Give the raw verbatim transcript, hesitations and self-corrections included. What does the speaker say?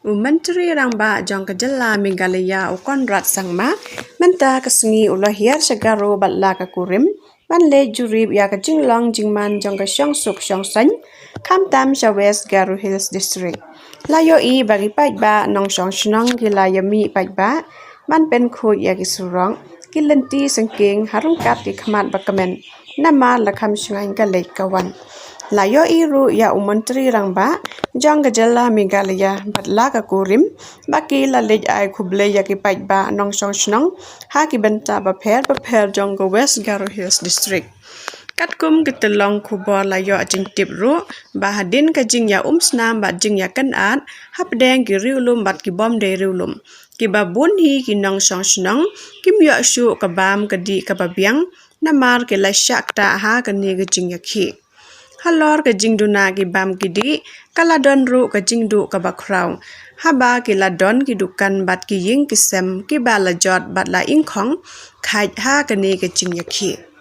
U Myntri Rangbah jong ka jylla Meghalaya, u Conrad Sangma, mynta ka sngi u la hiar sha Garo bad la ka kurim ban leit jurip ïa ka jinglong jingman jong ka shongsuk shongsaiñ, khamtam sha West Garo Hills District. La ïohi ba ki paidbah nongshong shnong ki la ïamih paidbah ban pynkhuid ïa ki surok, ki lynti syngkien ha ryngkat ki khmat ba kmen, namar la kham shngaiñ ka leit ka wan. La ïohi ruh ïa u Myntri Rangbah jong ka jylla Meghalaya bad la ka kurim ba ki la leit ai khublei ïa ki paidbah nongshong shnong ha ki bynta bapher bapher jong ka West Garo Hills District. Katkum ki tyllong khubor la ïoh jingtip ruh ba hadien ka jingïaumsnam bad jingïakynad hapdeng ki riewlum bad ki bym dei riewlum, kiba bun hi ki nongshong shnong kim ïoh shuh ka bam ka dih kaba biang, namar ki la shah ktah ha kane ka jingïakhih. Halor ka jingduna ki bam ki dih, ka la don ruh ka jingduh kaba khraw, haba ki la don ki dukan bad ki ïing ki sem kiba la jot bad la ingkhong khait ha kane ka jingïakhih.